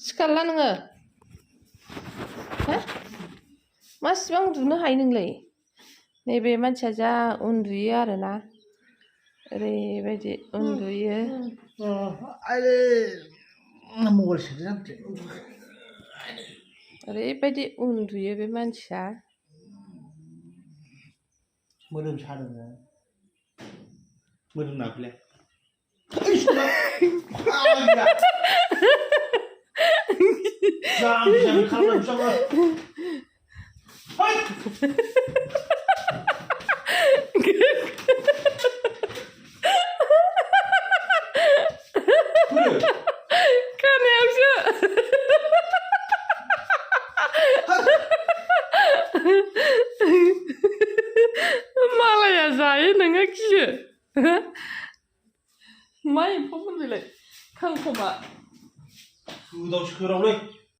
सिखारला नोङो हो मासिबां उन्दुनो हायो नोंलाय नैबे मानसिया जा उन्दुयो आरोना ओरैबायदि उन्दुयो ओरैबायदि उन्दुयो बे मानसिया मोदोम सादों मोदोम नाखौलाय खोनायावसो मालाया जायो नोङो गियो मा एम्फौ मोनलाय खांखमा गोदाव सोरावलै